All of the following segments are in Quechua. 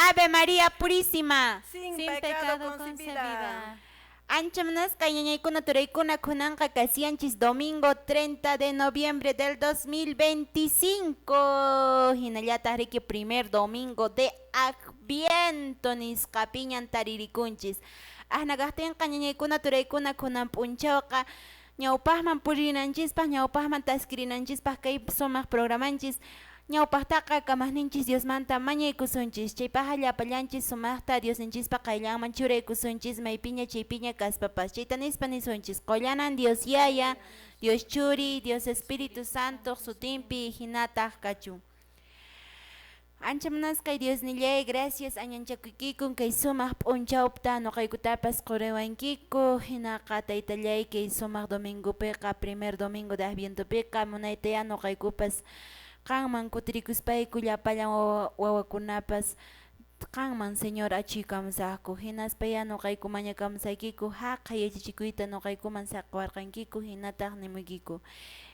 Ave María Purísima. Sin pecado concebida. Ancha munasqa ñañaykuna turaykuna kunanqa kasianchis domingo 30 de noviembre del 2025. Hinallataq riki primer domingo de Adviento nisqapiñan taririkunchis. Ahna kaqtinqa ñañaykuna turaykuna kunan p'unchawqa ñawpaqman purinanchispaq ñawpaqman taskirinanchispaq kay sumaq programanchis ñawpaqtaqa kamaqninchis Diosmanta mañaykusunchis chaypaqqa llapallanchis sumaqta Diosninchispaq qayllanman churaykusunchis maypiña chaypiña kaspapas chayta nispa nisunchis qullanan Dios Yaya, Dios Churi, Dios Espíritu Santo sutinpi hinataq kachun. Ancha munasqay Diosnillay, gracias añanchakuykikun kay sumaq p'unchawta nuqaykutapas quriwankiku hinaqa taytallay kay sumaq domingopiqa primer domingo de Advientopiqa munaytayá nuqaykupas qanman kutirikuspayku llapallan wawakunapas qanman Señor achuykamusaqku hinaspayá nuqayku mañakamusaykiku haqay yachachikuyta nuqaykuman saqiwarqankiku hinataq nimuykiku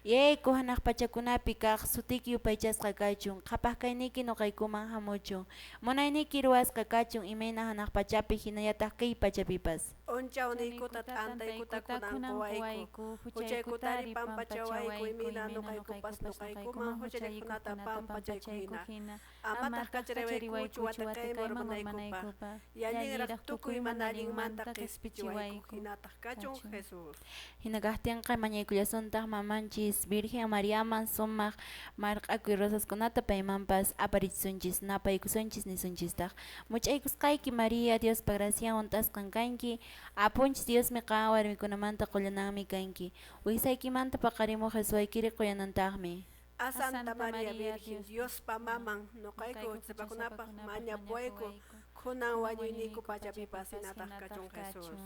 Yayku hanaq pachakunapi kaq sutiyki yupaychasqa kachun qhapaq kayniyki nuqaykuman hamuchun munayniyki ruwasqa kachun imayna hanaq pachapi hinallataq kay pachapipas. P'unchawniykuta t'antaykuta kunan quwayku, huchaykutari pampachawayku imayna nuqaykupas nuqaykuman huchallikuqkunata pampachayku hina, amataq kachariwaykuchu wateqayman urmanaykupaq, yallinraq tukuy mana allinmanta qispichiwayku, hinataq kachun Jesús. Hina kaqtinqa mañaykullasuntaq mamanchis Virgen Mariaman sumaq marq'akuy rosaskunata paymanpas aparichisunchis napaykusunchis nisunchistaq much'aykusqayki María Diospa gracian hunt'asqan kanki Apunchis Diosmi qan warmikunamanta qullananmi kanki wiksaykimanta paqarimuq Jesuwaykiri quyanantaqmi. A Santa María Virgen, Diospa maman, nuqayku huchasapakunapaq mañapuwayku, kunan wañuyniyku pachapipas hinataq kachun Jesús.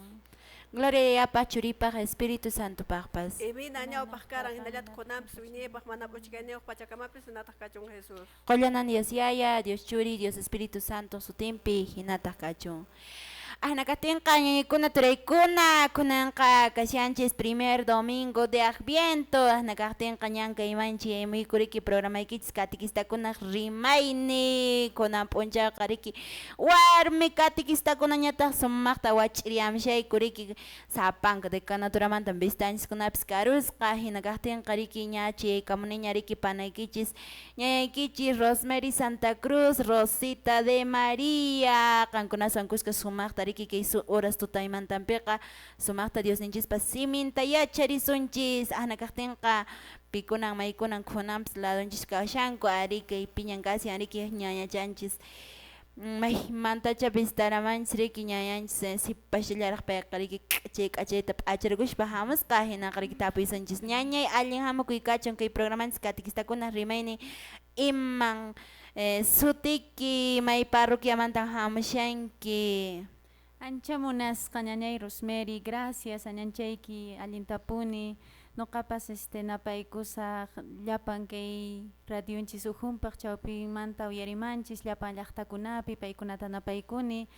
Gloria Yayapaq Churipaq Espíritu Santopaqpas. Imayna ñawpaq karan hinallataq kunanpis wiñaypaq mana p'uchkayniyuq pachakamapis hinataq kachun Jesús. Qullanan Dios Yaya, Dios Churi, Dios Espíritu Santo sutinpi hinataq kachun. Ahna kaqtinqa ñañaykuna turaykuna kunanqa kashanchis primer domingo de Adviento ahna kaqtinqa ñan kaymanchi yaymuyku riki programaykichis katequistakunaq rimayni kunan p'unchawqa riki warmi katequistakunañataq sumaqta wach'iriyamshayku riki sapanka decanaturamantan vistanchiskunapis karusqa hina kaqtinqa riki ña chayaykamuniña riki panaykichis ñañaykichis Rosemary Santa Cruz, Rosita de María qankunaswan kuska sumaqta riki kay horas tutaymantanpiqa sumaqta Diosninchispa siminta yacharisunchis ahna kaqtinqa pikunan maykunan kunanpis ladonchis kashanku ari kay piñan kashan riki ñañachanchis maymantacha vistaramanchis riki ñañanchis sipashallaraq payqa riki k'achay k'achayta p'acharkuspa hamusqa hinaqa riki tapuysunchis ñañay allin hamukuy kachun kay programanchis katequistakunaq rimaynin iman sutiki may parroquiamantan hamushanki. Ancha munasqa ñañay Rosemary, gracias añanchayki allintapuni nuqapas napaykusaq llapan kay radionchis ukhunpaq chawpinmanta uyarimanchis llapan llaqtakunapi paykunata napaykuni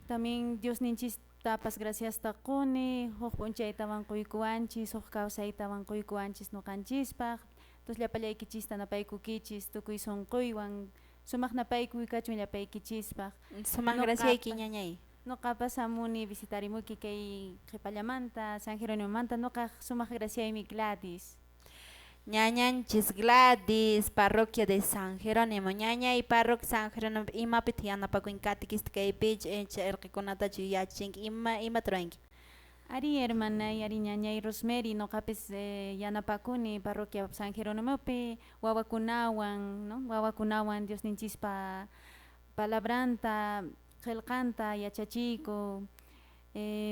también Diosninchistapas graciasta quni huk p'unchaytawan quykuwanchis huk kawsaytawan quykuwanchis nuqanchispaq entonces llapallaykichista napaykukichis tukuy sunquywan sumaq napaykuy kachun llapaykichispaq. Sumaq graciayki ñañay. Nuqapas hamuni visitarimuki kay qhipallamanta San Jerónimomanta nuqaq sumaq graciaymi Gladys. Ñañanchis Gladys, parroquia de San Jerónimo. Ñañay parroquia San Jerónimo imapitaq yanapakunki katequista kaypichu irqikunatachu yachachinki ima imata ruwanki? Ari hermanay, ari ñañay Rosemary nuqapis yanapakuni parroquia San Jerónimopi wawakunawan, ¿no? Wawakunawan Diosninchispa palabranta qillqanta yachachiyku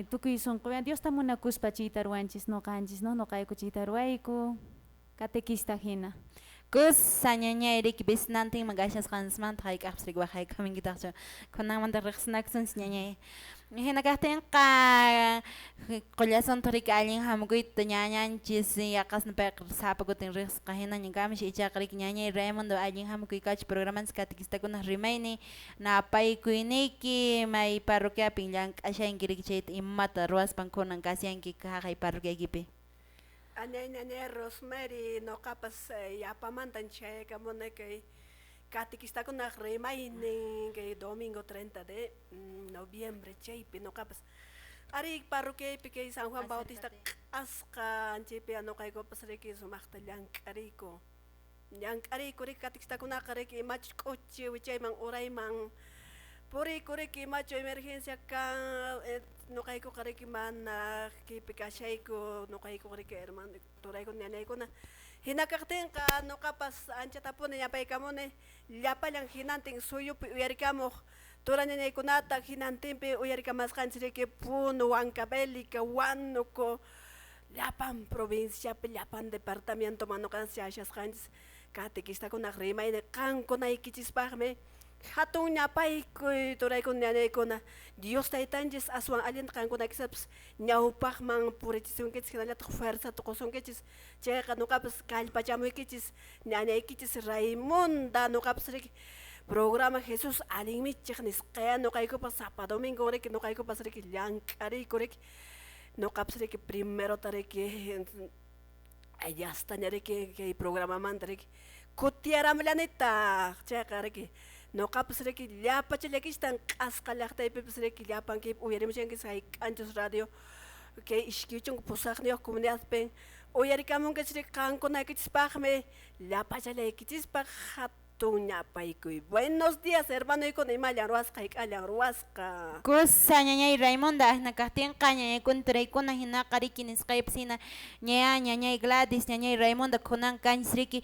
tukuy sunquwan Diosta munakuspa chayta ruwanchis nuqanchis, no? Nuqayku chayta ruwayku catequista hina. Kusa ñañay riki visinantinman kashasqanchismanta hayk'aqpis riki waqaykamunkitaqchu kunanmanta riqsinakusunchis ñañay. Hina kaqtinqa qullasuntaq riki allin hamukuyta ñañanchis yaqasna payqa sapa kutin riqsisqa hinaña kamish ichaqa riki ñañay Raimundo allin hamukuy kachu programanchis katequistakunaq rimaynin napaykuyniyki may parroquiapin llank'ashanki riki chayta imata ruwaspan kunan kashanki haqay parroquiaykipi. Añay ñañay Rosemary nuqapas yapamantan chayaykamuni kay Catequistakunaq rimaynin kay domingo 30 de noviembre chaypi noqapas ari parroquiaypi kay San Juan Bautista q'asqa chaypi noqaykupas riki sumaqta llank'ariyku llank'ariyku riki catequistakunaqa riki imachus k'uchi wichayman urayman puriyku riki imachu emergencia kan noqaykuqa riki mana kaypi kashayku noqaykuqa riki hermano turaykuna ñañaykuna hina kaqtinqa noqapas anchatapuni ñapaykamuni llapallan hinantin suyupi uyarikamuq tura ñañaykunata hinantinpi uyarikamasqanchis riki Puno, Huancavelica, Huánuco llapan provinciapi llapan departamento noqanchis chayashasqanchis catequistakunaq rimaynin qankunaykichispaqmi hatun ñapaykuy turaykuna ñañaykuna Dios taytanchis aswan allinta qankunaykichistapas ñawpaqman purichisunkichis hinallataq fuerzata qusunkichis chayqa noqapas kallpachamuykichis ñañaykichis Raimunda noqapas riki programa Jesús allinmichiq nisqaya noqaykupas sapa domingo riki noqaykupas riki llank'ariyku riki noqapas riki primerota riki yastaña riki kay programamanta riki kutiyaramullanitaq chayqa riki noqapas riki llapachallakistan q'asqa llaqtaypipas riki llapan kaypi uyarimushankichis hayk'anchus radio kay iskay chunka pusaqniyuq comunidadpin uyarikamunkichis riki qankunaykichispaqmi llapachallaykichispaq hatun ñapaykuy. Buenos días hermanoykuna imallan ruwasqa hayk'allan ruwasqa. Kusa ñañay Raimunda asna kaqtinqa ñañaykuna turaykuna hinaqa riki nisqaypas hina ñaya ñañay Gladys ñañay Raimunda kunan kanchis riki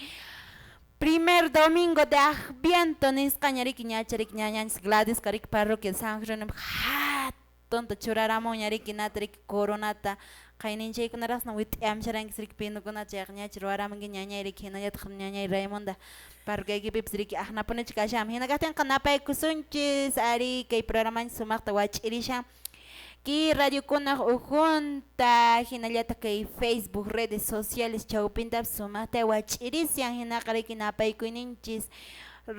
primer domingo de Adviento nisqaña riki ñacha riki ñañanchis Gladys riki parroquia San Jerónimo hatunta churaramunña riki nata riki coronata qayninchaykunaraqsna wit'iyamsharankichis riki pinukuna chayqa ñacha ruwaramunki ñañay riki hinallataq ñañay Raimunda parroquiaykipipas riki aqnapunichu kashanmi hina kaqtinqa napaykusunchis ari kay programanchis sumaqta wach'irishan ki radiokunaq ukhunta hinallataq kay Facebook redes sociales chawpintapas sumaqta wach'irishan hinaqa riki napaykuyninchis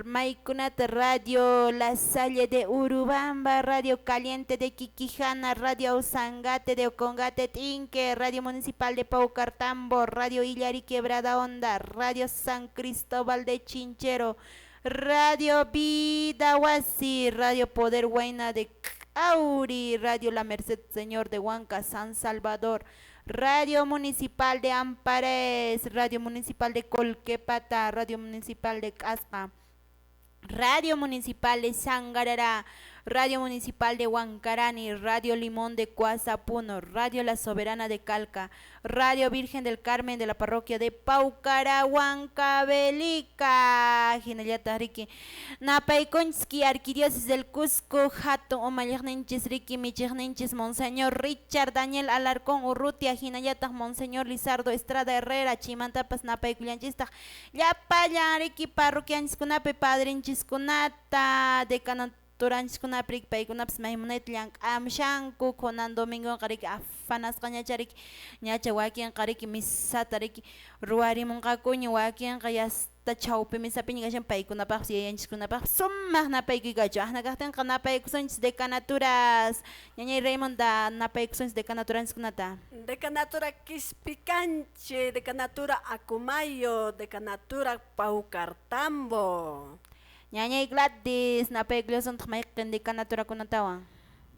maykunata Radio La Salle de Urubamba, Radio Caliente de Quiquijana, Radio Ausangate de Ocongate Tinque, Radio Municipal de Paucartambo, Radio Illari Quebrada Honda, Radio San Cristóbal de Chinchero, Radio Vida Huasi, Radio Poder Huayna de Cauri, Radio La Merced Señor de Huanca, San Salvador, Radio Municipal de Ampares, Radio Municipal de Colquepata, Radio Municipal de Casca, Radio Municipal de Sangarará, Radio Municipal de Huancarani, Radio Limón de Cuazapuno, Radio La Soberana de Calca, Radio Virgen del Carmen de la parroquia de Paucara, Huancavelica, hinallataq riki napaykunchis arquidiócesis del Cusco, hatun umalliqninchis riki michiqninchis Monseñor Richard Daniel Alarcón Urrutia, hinallataq Monseñor Lizardo Estrada Herrera, chaymantapas napaykullanchistaq llapallan riki parroquianchiskunapi padrinchiskunata, decanatura riki paykunapas maymunayta llank'amushanku kunan domingoqa riki afanasqañacha riki ñacha wakinqa riki misata riki ruwarimunqakuña wakinqa yasta chawpi misapiña kashan paykunapaqpas yayanchiskunapaqpas sumaq napaykuy kachun asna kaqtinqa napaykusunchis decanaturas ñañay Raimunda napaykusunchis decanaturanchiskunata. Decanatura Quispicanchi, Decanatura Acomayo, Decanatura Paucartambo. Ñañay Gladys napaykullasuntaq mayqin decanaturakunatawan.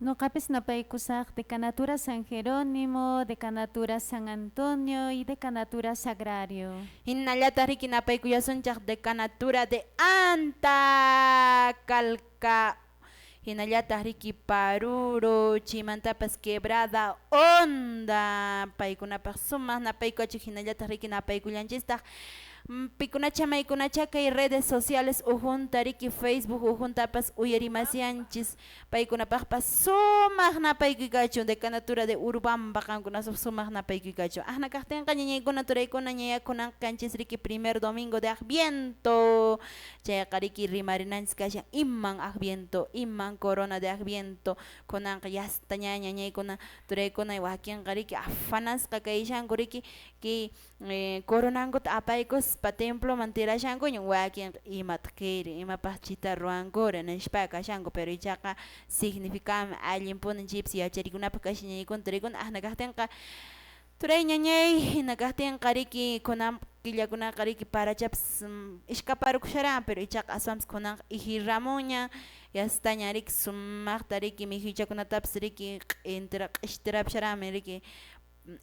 Noqapis napaykusaq Decanatura San Jerónimo, Decanatura San Antonio y Decanatura Sagrario. Hinallataq riki napaykullasunchaq Decanatura de Anta Calca, hinallataq riki Paruro, chaymantapas Quebrada Honda, paykunapaq sumaq napaykuachik hinallataq riki napaykullanchistaq pikunacha maykunacha kay redes sociales ukhunta riki Facebook ukhuntapas uyarimasianchis paykunapaqpas sumaq napaykuy kachun Decanatura de Urubamba qankuna sumaq napaykuy kachun asna kaqtinqa ñañaykuna turaykuna ñayakunan kanchis riki primer domingo de Adviento chayqa riki rimarinanchis kashan iman Adviento iman corona de Adviento kunanqa yasta ña ñañaykuna turaykuna wakinqa riki afanasqa kayshanku riki kay coronankuta apaykus pa temploman tirashankuña wakinqa imataq kayri imapaq chita ruwankuri nishpa kashanku pero ichaqa significami allinpuni chaypis yacharikunapaq kashan ñañaykuna turaykuna asna kaqtinqa turay ñañay hina kaqtinqa riki kunan Killakunaqa riki parachapas ishkaparukusharan, pero ichaqa aswanpas kunanqa ihiramunña, yastaña riki sumaqta riki mikhuchakunatapas riki q'intira q'ishtirapusharanmi riki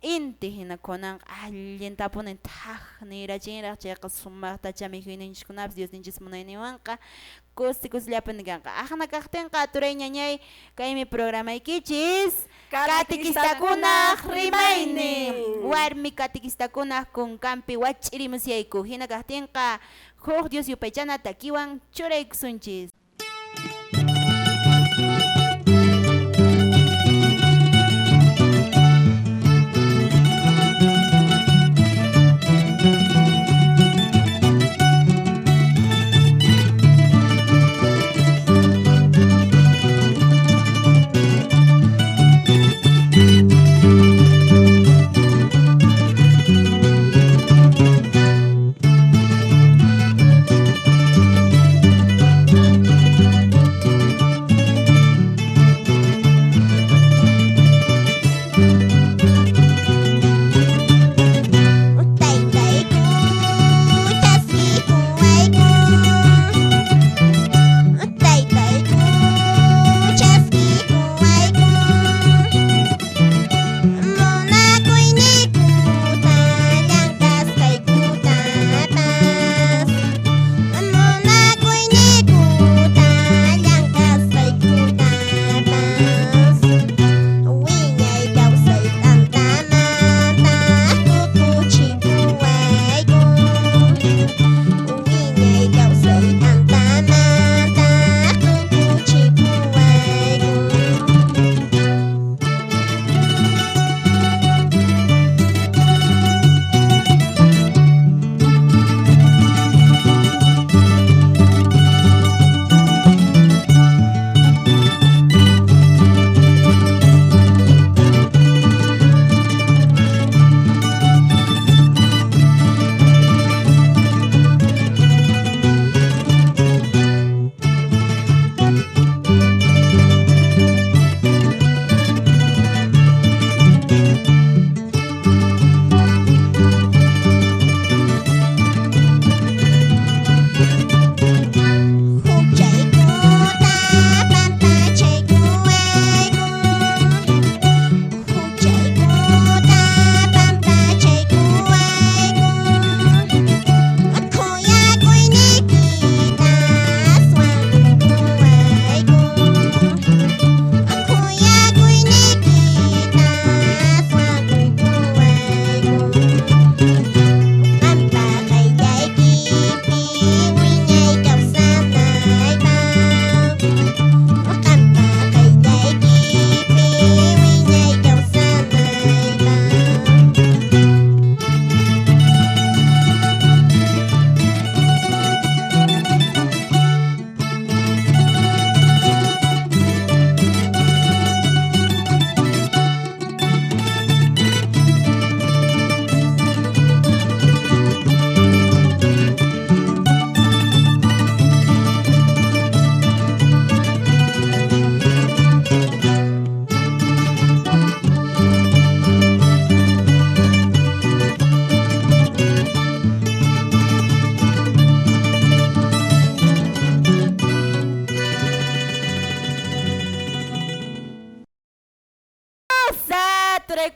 inti hina kunanqa allintapuni thaj nirachinraq, chayqa sumaqtacha mikhuyninchiskunapas Diosninchis munayninwanqa kusi kusillapuni kanqa. Aqna kaqtinqa turay ñañay kaymi programaykichis Katequistakunaq rimaynin, warmi katequistakunaq kunkanpi wach'irimusyayku, hina kaqtinqa huk Dios yupaychana takiwan churaykusunchis.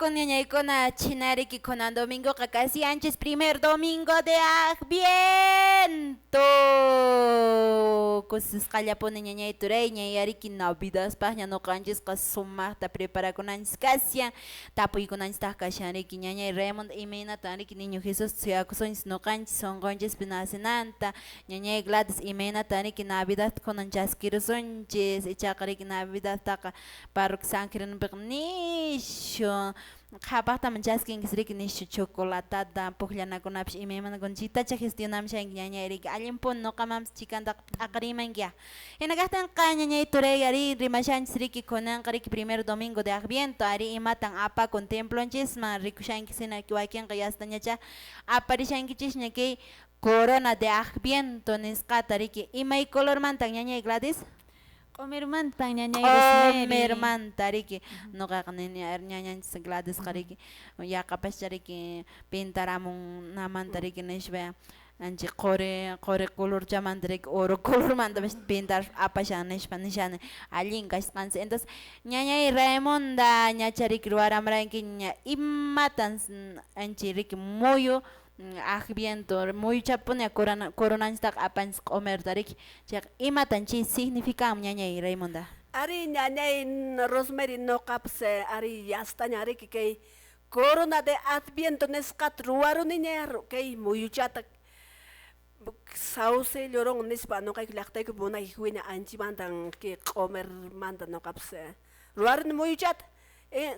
Ñañaykuna chinariki kunan domingoqa casi anchis primer domingo de Adviento. Kusisqallapuni ñañay turay ñayariki Navidaspaqña ñuqanchisqa sumaqta preparakunanchis kashan tapuykunanchistaq kashanriki ñañay Raymond imaynatan riki niño Jesús suyakusunchis ñuqanchis sunqunchispi nacinanta ñañay Gladys imaynatan riki Navidad kunan chaskirusunchis ichaqa riki Navidadtaqa parroquia San Jerónimopiqa nishu qhapaqtaman chaskinkis riki nishu chocolatata pukllanakunapish imaymanakuna chitacha gestionamishanki ñañay riki allinpuni ñuqamanpis chikantaqa t'aqrimanki. Hina kaqtinqa ñañay turay ari rimashanchis riki kunanqa riki primer domingo de Adviento ari imatan apakun templonchisman rikushanki hina wakinqa yastañacha aparishankichisña kay corona de Adviento nisqata riki imay colormantan ñañay Gladys? Q'umirmantan, ñañay Rosemary. Q'umirmanta riki. Nuqaqa nini ñañanchis Gladysqa riki yaqapascha riki pintaramunamanta riki nishpa anchi quri quri colorchamanta riki oro colormantapas pintar apashan nishpa nishani allin kasqansi. Entonces ñañay Raimonda ñacha riki ruwaramranki ña imatan anchi riki muyu adviento muyuchapuni corona coronanchistaqa apanchis q'umirta riki chayqa imatan chay significan ñañay Raimonda? Ari ñañay Rosemary, nuqapas ari yastaña riki kay corona de adviento nisqata ruwaruniña kay muyuchata sauce llorón nispa nuqayku llaqtayku munay huina anchimantan kay q'umirmanta nuqapas ruwaruni muyuchata.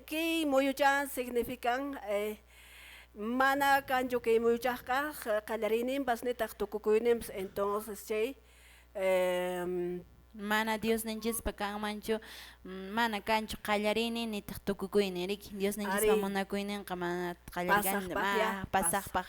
Kay muyucha significan mana kanchu kay muyuchaqqa qallariyninpas nitaq tukukuyninpas, entonces chay mana Diosninchispa kanmanchu, mana kanchu qallariynin nitaq tukukuynin riki Diosninchispa munakuyninqa mana qallariykan pasaqpaq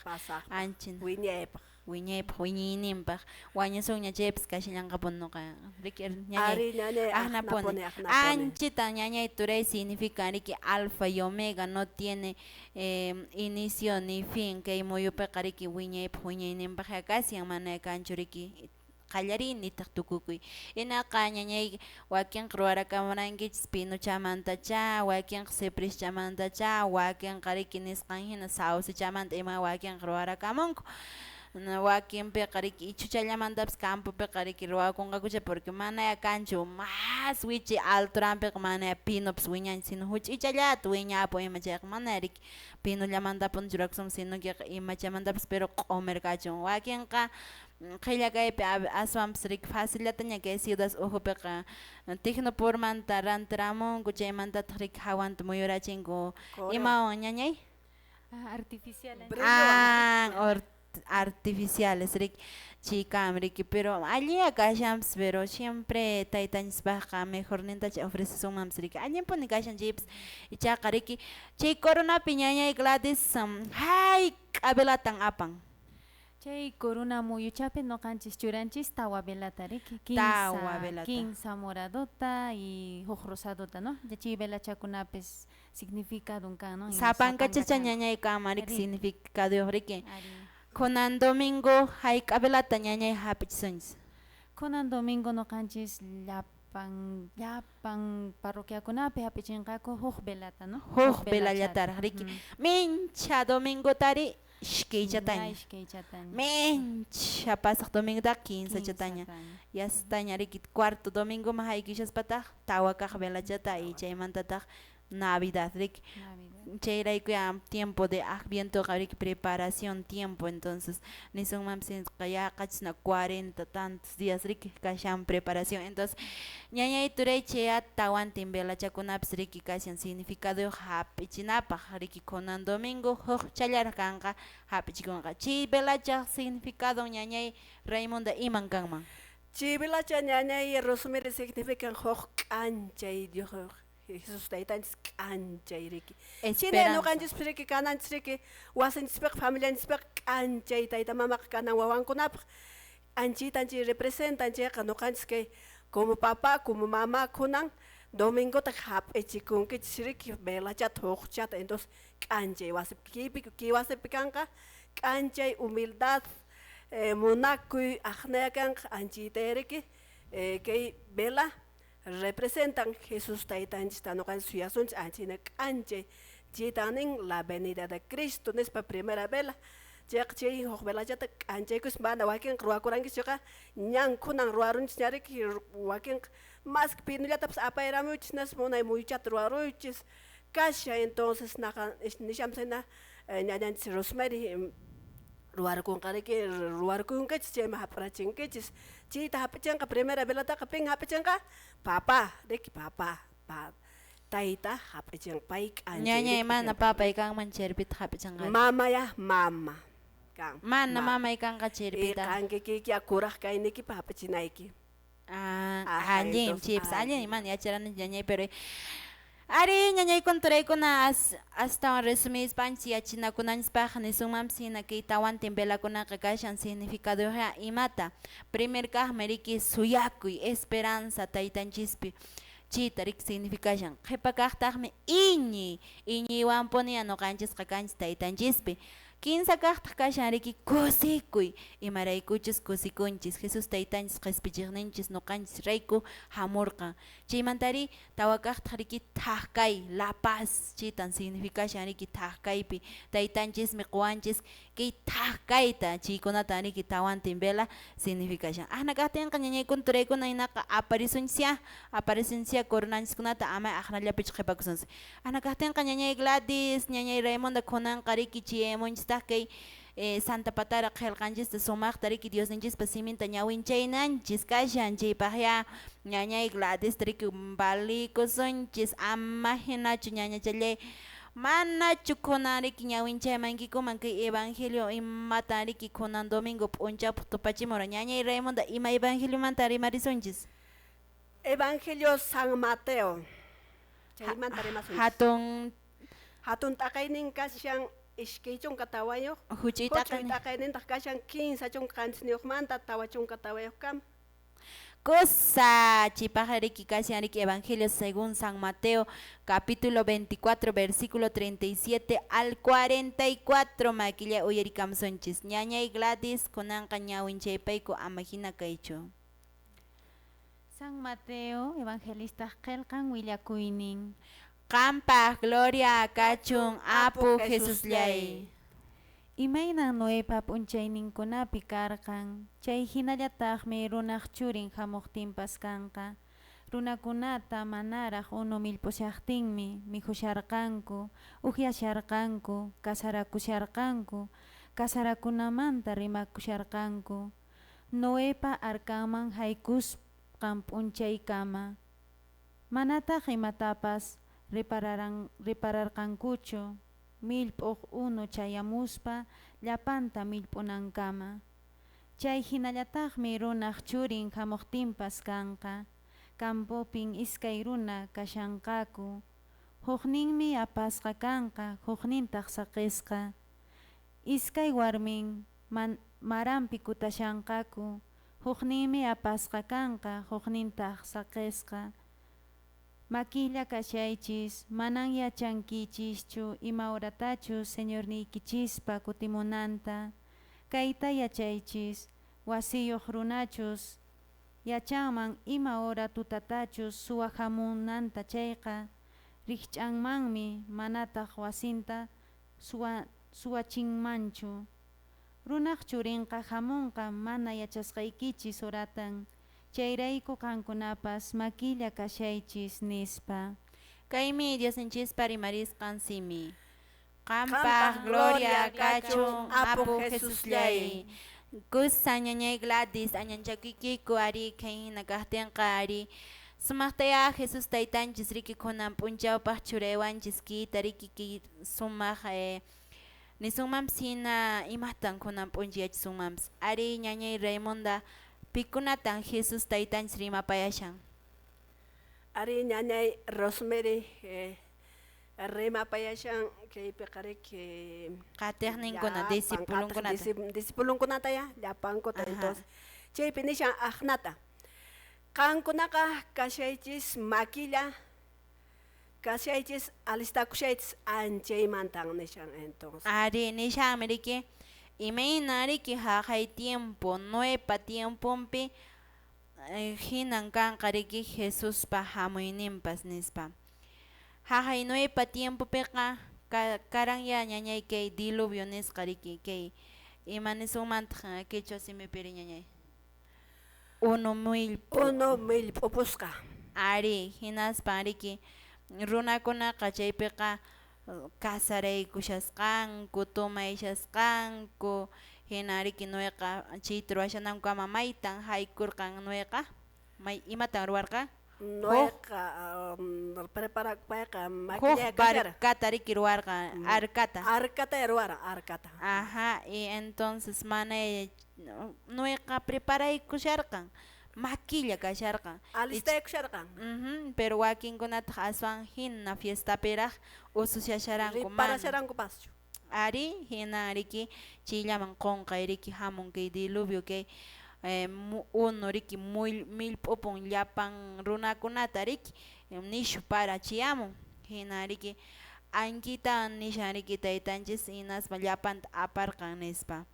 anchin wiñaypaq wiñaypaq wiñayninpaq wañusunña chaypas kashallanqapuni nuqa riki ñañay aqnapuni anchita ñañay turay significa riki alfa y omega, no tiene inicio ni fin kay muyupiqa riki wiñaypaq wiñayninpaq kashan mana kanchu riki qallariy nitaq tukukuy. Hinaqa ñañay wakinqa ruwarakamurankichis pinuchamantacha, wakinqa cipreschamantacha, wakinqa riki nisqan hina saucechamanta ima wakinqa ruwarakamunku. Wakinpiqa riki ichhuchallamantapas campopiqa riki ruwakunqakucha porque manaya kanchu más wichi alturanpiqa manaya pinopas wiñanchu sino huch'uychallata wiñapun ima chayqa mana riki pinollamantapuni churakusun sino que imachamantapas pero q'umir kachun. Wakinqa qhilla kaypi aswanpas riki facillataña kay ciudad ukhupiqa tecnopurmanta rantiramunku chaymantataq riki hawanta muyurachinku. Imawan ñañay? Artificiales. Artificiales riki chikam riki pero alliya kashanpas pero siempre taytanchispaqqa mejornintacha ofrecesunmanpas riki allinpuni kashan chaypas ichaqa riki chay coronapi ñañay Gladys hayk'a velatan apan? Chay corona muyuchapi nuqanchis churanchis tawa velata riki kinsa moradota y huk rosadota, ¿no? Chay velachakunapis significado kan, ¿no? Sapankachacha ñañay kama riki significado riki. Kunan domingo hayk'a velata ñañay hapichisunchis? Kunan domingo nuqanchis llapan parroquiakunapi hap'ichinqaku huk velata, ¿no? Huk velallataraq riki. Mincha domingotari ishkaychataña. Mincha pasaq domingotaq kinsachataña. Yastaña riki cuarto domingoman haykishaspataq tawa kaq velachata y chaymantataq Navidad riki. Chayrayku ya tiempo de advientoqa riki preparación tiempo, entonces nisunmanpis yaqachisna 40 tantos días riki kashan preparación. Entonces ñañay turay chaya tawantin velachakunapis riki kashan significado hap'ichinapaq riki kunan domingo huk challaraq kanqa hap'ichikunqa. Chay velachaq significado ñañay Raimonda iman kanman? Chay velacha ñañay Rosemary significan huk k'anchay Dios Jesús taytanchis k'anchay riki. China nuqanchis riki kananchis riki wasinchispiqa familianchispiqa k'anchay tayta mamaqa kanan wawankunapaq anchaytanchis representan chayqa nuqanchis kay como papá como mamá kunan domingota hap'ichikunkichis riki velachata hukchata, entonces k'anchay wasipi kay wasipi kanqa k'anchay humildad munakuy aqnaya kanqa anchayta riki kay vela representan Jesús taytanchista nuqanchis suyasunchis anchayna k'anchay chaytanin la venida de Cristo nispa primera vela chayqa chay huk velachata k'anchaykus mana wakinqa ruwakurankichis chayqa ñan kunan ruwarunchis ña riki wakinqa más que pinullatapas apayramuychis nispa munay muyuchata ruwaruychis kasha, entonces naqa nishanpas hina ñañanchis Rosemary ruwarkunqa riki ruwarkunkichis chayman hap'irachinkichis chayta hap'ichinqa primera velataqa pin hap'ichinqa papá riki papá tayta hap'ichinqa pay k'anchay ñañay mana papay kanman chayripitaq hap'ichinqa mamaya mama kan mana mamay kanqa chayripitaq qankikikiya kuraq kaynikipa hap'ichinayki. Allin chaypas allin mana yacharani ñañay pero Ari ñañaykuna turaykuna astawan resumispanchis yachinakunanchispaq nisunmanpis hina kay tawantin velakunaqa kashan significaduyuqya imata. Primer kaqmi riki suyakuy, esperanza taytanchispi chayta riki significashan. Qhipa kaqtaqmi iñiy, iñiywanpuniya ñuqanchisqa kanchis taytanchispi. Kinsa kaqtaq kashan riki kusikuy, imaraykuchus kusikunchis Jesús taytanchis qhispichiqninchis ñuqanchis rayku hamurqan. Chaymantari tawa kaqtaq riki thak kay, la paz, chaytan significashan riki thak kaypi taytanchismi quwanchis kay thak kayta, chaykunatan riki tawantin vela significashan. Ahna kaqtinqa ñañaykuna turaykuna hinaqa aparisunchisyá, aparisunchisyá coronanchiskunata ama aqnallapichu qhipakusunchis. Ahna kaqtinqa ñañay Gladys, ñañay Raimonda kunanqa riki chayamunchistaq kay Santa Patara qillqanchista sumaqta riki Diosninchispa siminta ñawinchaynanchis kashan chaypaqya ñañay Gladys riki valikusunchis ama hinachu ñañachallay manachu kunan riki ñawinchaymankikuman kay evangelio imatan riki kunan domingo p'unchawpaq tupachimura ñañay Raimonda ima evangeliomanta rimarisunchis. Evangelio San Mateo chaymanta rimasunchis. Hatun Hatun t'aqaynin kashan iskay chunka tawayuq, huch'uy huch'uy t'aqaynin. t'aqaynintaq kashan 37manta 44kama. Cosa chaypaqqa riki kashan riki Evangelio según San Mateo capítulo 24 versículo 37 al 44 makilla uyarikamsunchis. Ñañay Gladys kunanqa ñawinchaypayku ama hina kaychu. San Mateo evangelista qillqan willakuynin. Qampaq gloria kachun apu Jesusllay. Imaynan Noepa p'unchayninkunapi karqan, chay hinallataqmi runaq churin hamuqtinpas kanqa. Runakunata manaraq unu millp'ushaqtinmi mikhusharqanku, ukyasharqanku, kasarakusharqanku, kasarakunamanta rimakusharqanku. Noepa arkanman haykusqan p'unchaykama. Manataq imatapas ripararqankuchu millp'uq unu chayamuspa llapanta millp'unankama. Chay hinallataqmi runaq churin hamuqtinpas kanqa. Campopin iskay runa kashanqaku. Hukninmi apasqa kanqa, huknintaq saqisqa. Iskay warmin maranpi kutashanqaku. Hukninmi apasqa kanqa, huknintaq saqisqa. Makilla kashaychis, manan yachankichischu ima horatachus Señorniykichispa kutimunanta. Kayta yachaychis, wasiyuq runachus yachanman ima hora tutatachus suwa hamunanta chayqa, rikch'anmanmi manataq wasinta suwachinmanchu. Runaq churinqa hamunqa mana yachasqaykichis horatan. Chayrayku qankunapas makilla kashaychis nispa. Kaymi Diosninchispa rimarisqan simi. Qampaq Qampaq gloria gloria kachun kachun apu apu Jesusllay. Jesusllay. Kusa ñañay Gladys añanchakuykiku ari kay hina kaqtinqa ari sumaqtaya Jesús taytanchis riki kunan p'unchawpaq churaywanchis kiyta riki kay sumaq nisunmanpis hina imatan kunan p'unchay yachasunmanpis. Ari ñañay Raimonda pikunatan Jesús taytanchis rimapayashan. Ari ñañay Rosemary rimapayashan kaypiqa riki Qatiqninkuna llapan discipulunkunata. qatiq discipulunkunata ya llapankuta Ajá. entonces chaypi nishan aqnata. Qankunaqa kashaychis makilla kashaychis alistakushaychis anchaymantan nishan entonces. Ari nishanmi riki imayna riki haqay tiempo Noepa tiemponpi hinan kanqa riki Jesuspa hamuyninpas nispa. Haqay Noepa tiempopiqa karanya ñañay kay diluvio nisqa riki kay ima nisunmantaq quechua simipiri ñañay. Unu millp'u. Unu millp'upusqa. Ari hinaspan riki runakunaqa chaypiqa kasaraykushasqanku, tumayshasqanku, hina riki Noeqa chayta ruwashanankama maytan haykurqan Noeqa may imatan ruwarqan? Noeqa preparapayqa Huk makilla kashara. barcata riki ruwarqan, arcata. Arcata ruwaran, arcata. Ajá, y entonces mana Noeqa preparaykusharqan, Makilla kasharqan. Alistaykusharqan. Pero wakinkunataq aswan hina fiestapiraq usushasharanku mana. Riparasharanku paschu. Ari hina riki chayllaman qunqay riki hamun kay diluvio kay unu riki millp'upun llapan runakunata riki nishu parachiyamun hina riki ankitawan nishan riki taytanchis hinaspa llapanta aparqan nispa.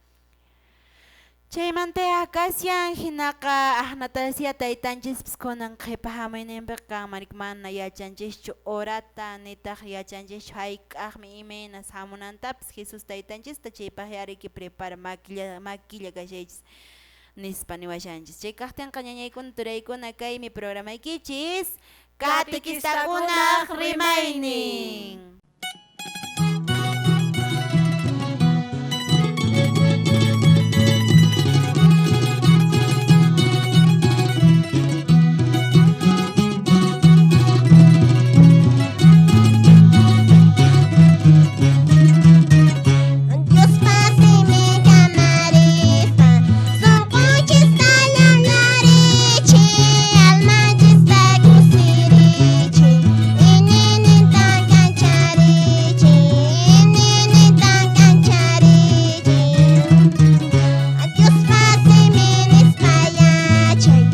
Chaymantaya kashan hinaqa aqnatasya taytanchispas kunan qhipa hamuyninpiqa kanman riki mana yachanchischu horata nitaq yachanchischu hayk'aqmi imaynas hamunantapas Jesús taytanchista chaypaqya riki prepara makilla makilla kashaychis nispa niwashanchis. Chay kaqtinqa ñañaykuna turaykuna kaymi programaykichis Katequistakunaq rimaynin. Diospa simin kamarispa sunqunchista llamlarichi almanchista kusirichi iñiynintan kancharichi iñiynintan kancharichi Diospa simin nispa yachay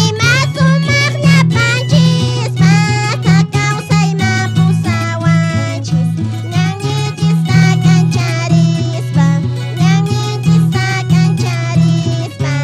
ima sumaq llapanchispaq kawsayman pusawanchis ñanninchista kancharispa ñanninchista kancharispa.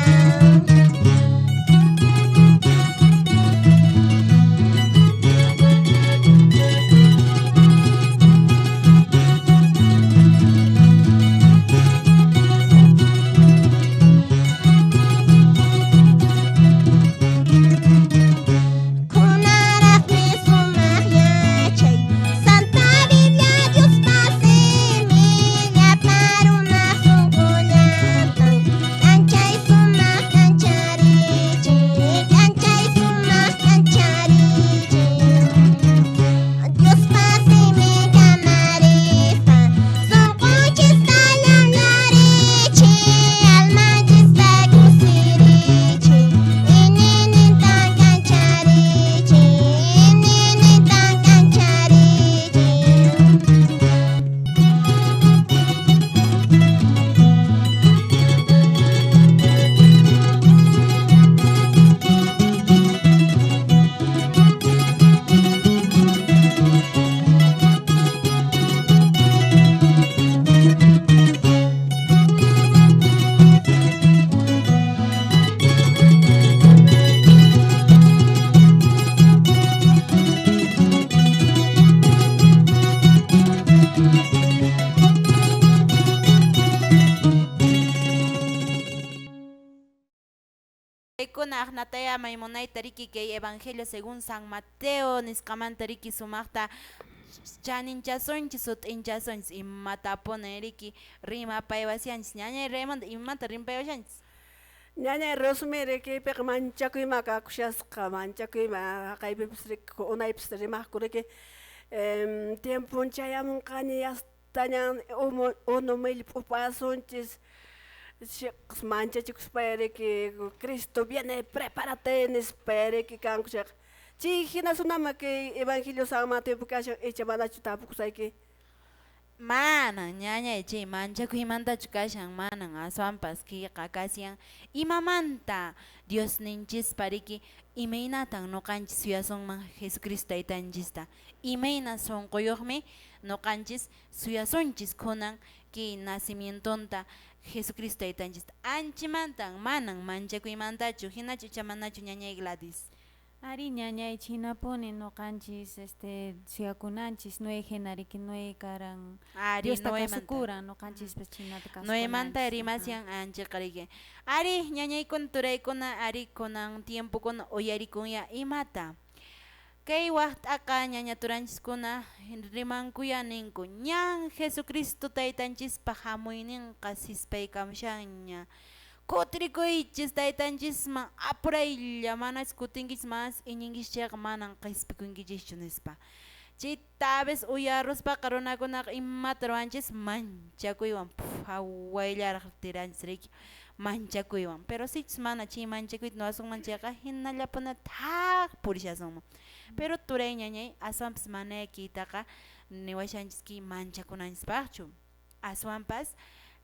Kunaraqmi sumaq yachay Santa Biblia Diospa simin llapa runaq sunqullantan k'anchay sumaq kancharichin k'anchay sumaq kancharichin Diospa simin kamarispa sunqunchista llamlarichi almanchista kusirichi iñiynintan kancharichi iñiynintan kancharichi. Kuna aqnataya maymunayta riki kay Evangelio según San Mateo nisqamanta riki sumaqta chaninchasunchis sut'inchasunchis imatapuni riki rimapaywashanchis ñañay Raymonda imamanta rimapaywashanchis. Ñañay Rosemary kaypiqa manchakuyma kakushasqa manchakuyma haqaypipas riki unaypis rimaqku riki tiempon chayamunqaña yastañan unu millp'upasunchis manchachikuspaya riki Cristo viene prepárate nispaya riki kanku chayqa chay hina sunama kay Evangelio San Mateopi kashan icha manachu tapukusayki. Manan ñañay chay manchakuymantachu kashan manan aswanpas kayqa kashan imamanta Diosninchispa riki imaynatan ñuqanchis suyasunman Jesucristo taytanchista imayna sunquyuqmi ñuqanchis suyasunchis kunan kay nacimientonta Jesucristo taytanchista anchimantan manan manchakuymantachu hinachu icha manachu ñañay Gladys. Ari ñañay chinapuni ñuqanchis suyakunanchis Noé hina riki Noé karan Ari Diosta Noemanta. kasukuran ñuqanchispas chinata Noemanta kasukunanchis. Rimasyan anchiqa riki. Ari ñañaykuna turaykuna ari kunan tiempokuna uyarikunya imata. Kay waqt'aqa ñaña turanchiskuna rimankuya ninku ñan Jesucristo taytanchispa hamuyninqa sispaykamushanña. Kutirikuychis taytanchisman apuraylla manachus kutinkichis manas iñinkichis chayqa manan qispikunkichischu nispa. Chay taves uyaruspaqa runakunaqa imata ruwanchis manchakuywan phawayllaraq tiranchis riki. Manchakuywan. Pero sichus mana chay manchakuyta nuwasunman chayqa hinallapuna thak purishasunman. Pero turay ñañay aswanpas mana kaytaqa niwashanchis kay manchakunanchispaqchu. Aswanpas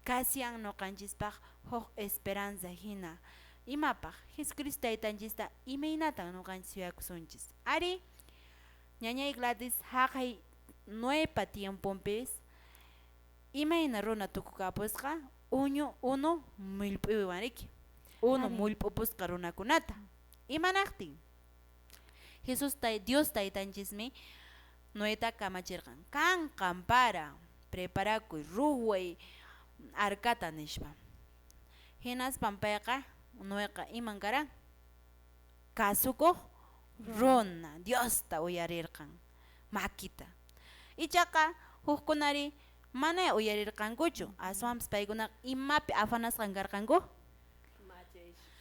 kasyan ñuqanchispaq huk esperanza hina. Imapaq Jesucristo taytanchista imaynatan ñuqanchis suyakusunchis. Ari ñañay Gladys haqay Noepa tiemponpis imayna runa tukukapusqa uñu unu mullp'uywan riki. Unu mullp'upusqa runakunata. Imanaqtin Jesús tay Dios taytanchismi Noeta kamachirqan kanqan para preparakuy ruway arcata nispa. Hinaspan payqa Noeqa iman karan kasukuq runa Diosta uyarirqan makita. Ichaqa hukkunari mana uyarirqankuchu aswanpas paykunaqa imapi afanasqan karqanku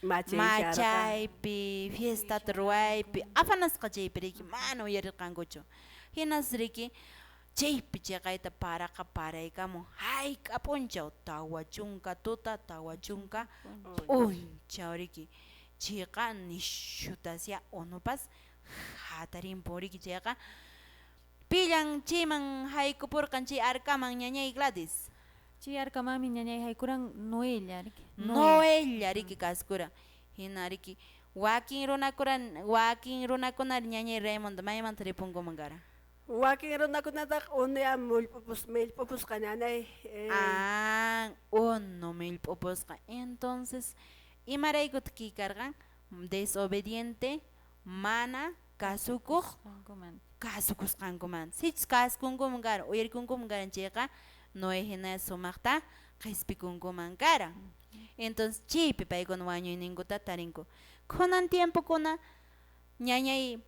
machaypi fiestata ruwaypi afanasqa chaypi riki mana uyarirqankuchu. Hinas riki chaypi chiqayta paraqa paraykamun hayk'a p'unchaw 40 tuta 40 p'unchaw riki chayqa nishutasya unupas hatarinpun riki chayqa pillan chayman haykupurqan chay arcaman ñañay Gladys. Chay arcamanmi ñañay haykuran Noella riki. Noella riki kaskuran. Hina riki wakin runakuna ñañay Raimundo maymanta ripunkuman karan. Wakin runakunataq unuya millp'upusqa ñañay. Ah, unu millp'upusqa. Entonces, imaraykutaq kay karqan? Desobediente, mana kasukuq kasukusqankumanta. Sichus kasukunkuman karan, uyarikunkuman karan chayqa Noé hina sumaqta qispikunkuman karan. Entonces, chaypi paykuna wañuyninkuta tarinku. Kunan tiempokuna ñañay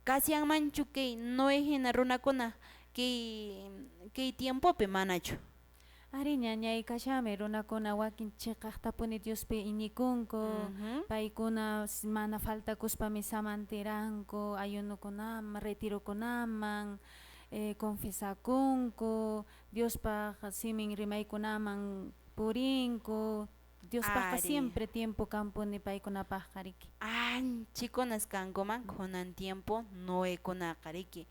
kasyanmanchu kay Noé hina runakuna kay tiempopi manachu. Ari ñañay kashami runakuna wakin chiqaqtapuni Diospi iñikunku, paykuna mana faltakuspa misaman tiranku, ayunukunaman, retirokunaman, confesakunku, Diospaq simin rimaykunaman purinku, Diospaqqa siempre tiempo kanpuni paykunapaqqa riki. Anchikunas kankuman kunan tiempo Noekunaqa riki.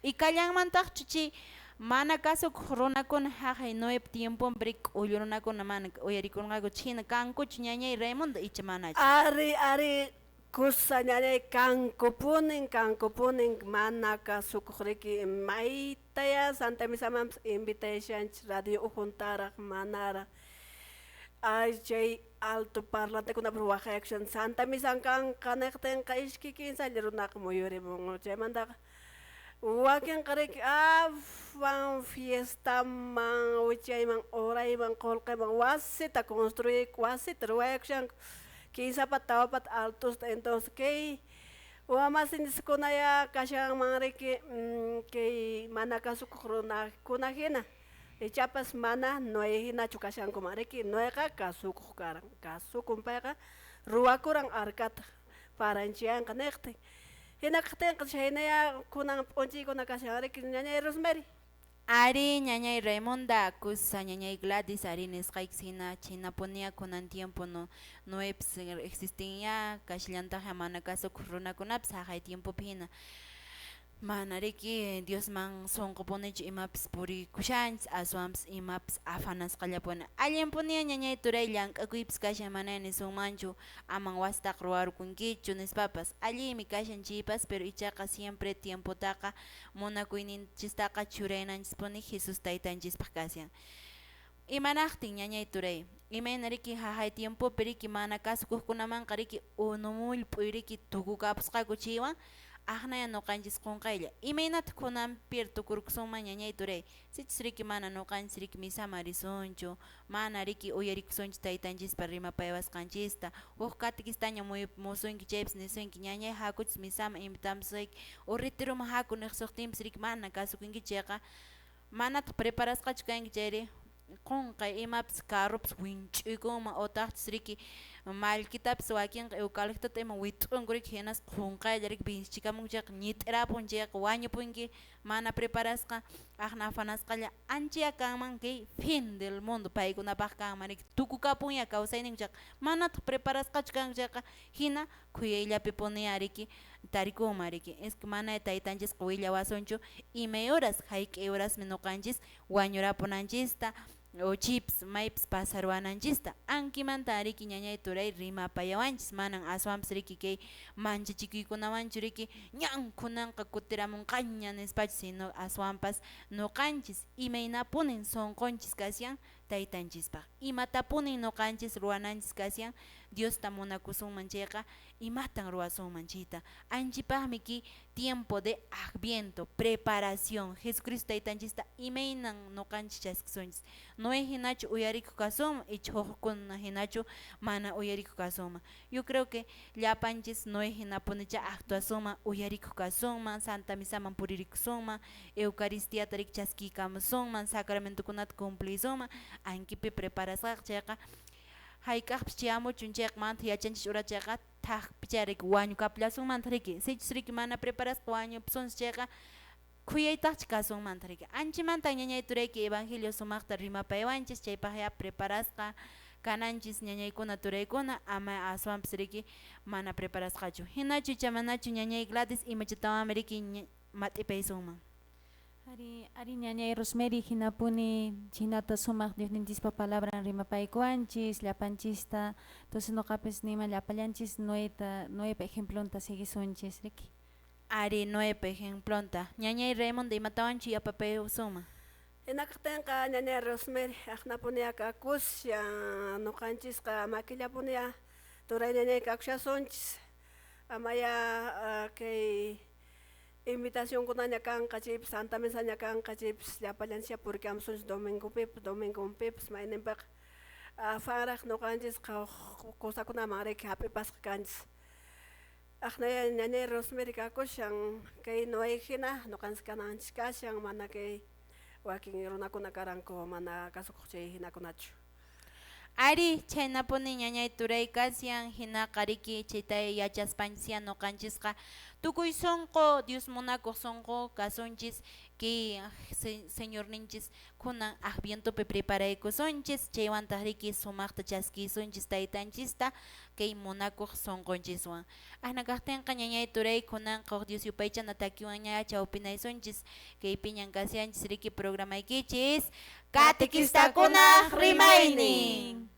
Y kallanmantaqchu chay mana kasukuq runakuna haqay Noep tiemponpi riki k'ullu runakuna mana uyarikunqaku chhina kankuchu ñañay Raimundo icha manachu. Ari ari kusa ñañay kankupunin kankupunin mana kasukuq riki maytaya Santa Misamanpas invitashanchis radio ukhuntaraq manaraq. Ay chay alto parlantekunapas waqayakushan Santa Misan kanqa niqtinqa iskay kinsalla runaqa muyurimun chaymantaqa wakinqa riki afan fiestaman wichayman urayman qullqiman wasita construyku wasita ruwayakushanku kinsapata tawapata altosta entonces kay wamasinchikkunaya kashanman riki kay mana kasukuq runakuna hina ichapas mana Noé hinachu kashankuman riki Noeqa kasukuq karan kasukun payqa ruwakuran arcata paranchiyanqa niqtin hina kaqtinqa chhaynaya kunan p'unchaykuna kashan riki ñañay Rosemary. Ari ñañay Raimonda kusa ñañay Gladys ari nisqayki hina chhinapunia kunan tiempo no Noepis existin ya kashallantaq mana kasukuq runakunapis haqay tiempopi hina mana riki Diosman sunqupunichu imapis purikushanchis aswanpas imapis afanasqallapuni. Allinpunia ñañay turay llank'akuypis kashan mana nisunmanchu aman wasitaqa ruwarukunkichu nispapas allinmi kashan chaypas pero ichaqa siempre tiempotaqa munakuyninchistaqa churaynanchispuni Jesús taytanchispaq kashan. Imanaqtin ñañay turay imayna riki haqay tiempopi riki mana kasukuqkunamanqa riki unu mullp'uy riki tukukapusqaku chaywan aqnaya ñuqanchis qunqaylla imaynataq kunanpiri tukurkusunman ñañay turay sichus riki mana ñuqanchis riki misaman risunchu mana riki uyarikusunchu taytanchispa rimapaywasqanchista huk katikistaña musunki chaypis nisunki ñañay hakuchis misaman invitamusayki o retiroman haku niqsuqtinpis riki mana kasukunkichu chayqa manataq preparasqachu kanki chayri qunqay imapis carropis winch'uykunman utaqchis riki Mallkitapis wakinqa eucaliptota ima wit'unku riki, hinaspa qunqaylla riki vinchichikamunku chayqa ñit'irapun chayqa wañupunki mana preparasqa aqna afanasqalla anchaya kanman kay fin del mundo paykunapaq kanman riki tukukapunya kawsayninku chayqa manataq preparasqachu kanku chayqa hina khuyayllapipuniya riki tarikunman riki. Es que mana taytanchisqa willawasunchu imay horas hayk'i horasmi ñuqanchis wañurapunanchista o chips maypis pasaruwananchista ankimanta riki ñañay turay rimapayawanchis manan aswanpas riki kay manchachikuykunawanchu riki ñan kunanqa kutiramunqaña nispachu sino aswanpas ñuqanchis imaynapunin sunqunchis kashan taytanchispaq imatapunin ñuqanchis ruwananchis kashan Diosta munakusunman chayqa imatan ruwasunman chayta anchipaqmi kay tiempo de adviento preparación Jesucristo taytanchista imaynan ñuqanchis chaskisunchis Noé hinachu uyarikuq kasunman icha hukkuna hinachu mana uyarikuq kasunman. Yo creo que llapanchis Noé hinapunicha actuasunman uyarikuq kasunman Santa Misaman puririkusunman Eucaristiata riki chaskiykamusunman sacramentokunata cumplisunman ankipi preparasqaqa chayqa hayk'aqpis chayamuchun chayqa manataq yachanchis ura chayqa thaqpicha riki wañukapullasunmantaq riki sichus riki mana preparasqa wañupusunchis chayqa khuyaytaqchi kasunmantaq riki anchamantan ñañay turayki evangelio sumaqta rimapaywanchis chaypaqya preparasqa kananchis ñañaykuna turaykuna ama aswanpas riki mana preparasqachu hinachu icha manachu ñañay Gladys imachatawanmi riki mat'ipaysunman. Ari, ari ñañay Rosemary hinapuni chinata sumaq Diosninchispa palabran rimapaykuwanchis llapanchista entonces ñuqapis nima llapallanchis Noeta Noepa ejemplonta siguisunchis riki. Ari Noepa ejemplonta ñañay Raimonda imatawanchu yapapayusunman. Hinakaqtinqa ñañay Rosemary aqnapunia kakushan ñuqanchisqa makillapunia turay ñañay kakushasunchis amaya kay invitacionkunaña kanqa chaypis Santa Misaña kanqa chaypis llapallanchis purikamusunchis domingopipas domingonpipas mayninpiqa afanraq ñuqanchisqa huk cosakunaman riki hap'ipasqa kanchis aqnaya ñañay Rosemary kakushan kay Noé hina ñuqanchis kananchis kashan mana kay wakin runakuna karanku mana kasukuq chay hinakunachu. Ari chhaynapuni ñañay turay kashan hinaqa riki chayta yachaspanchisya ñuqanchisqa tukuy sunqu Dios munakuq sunqu kasunchis kay Señorninchis kunan advientopi preparaykusunchis chaywantaq riki sumaqta chaskisunchis taytanchista kay munakuq sunqunchiswan ahna kaqtinqa ñañay turay kunanqa huk Dios yupaychana takiwanña chawpinaysunchis kaypiñan kashanchis riki programaykichis Catequistakunaq rimaynin.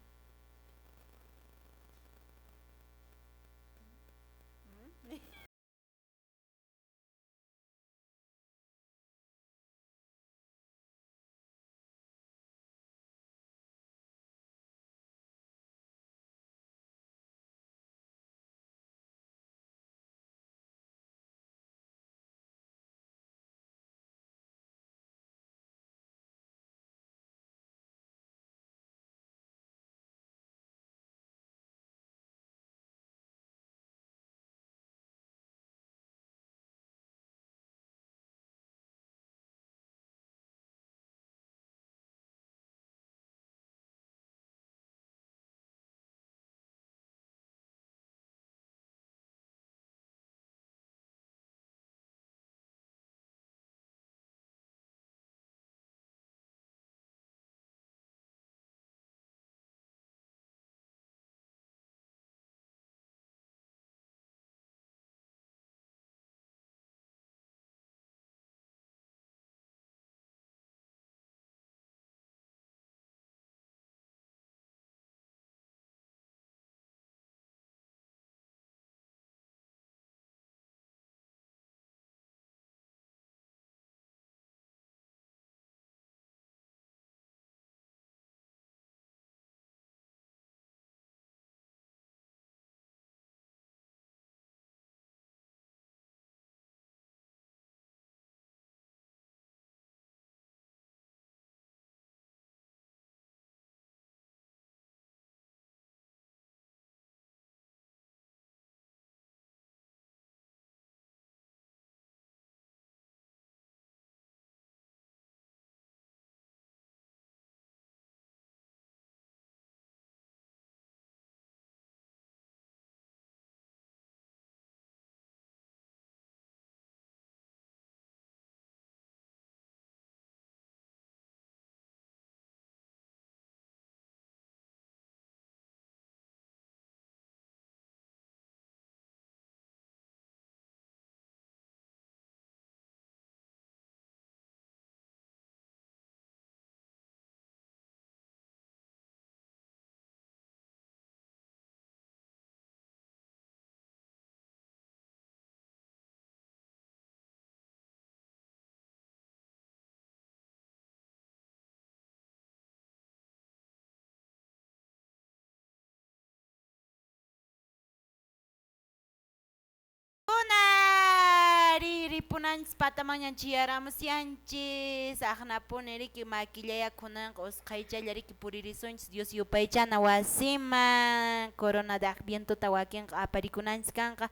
Puripunanchis patamañan chiyaramusyanchis aqnapuni riki makillaya kunanqa usqhaychalla riki puririsunchis Dios yupaychana wasiman corona de advientota wakinqa aparikunanchis kanqa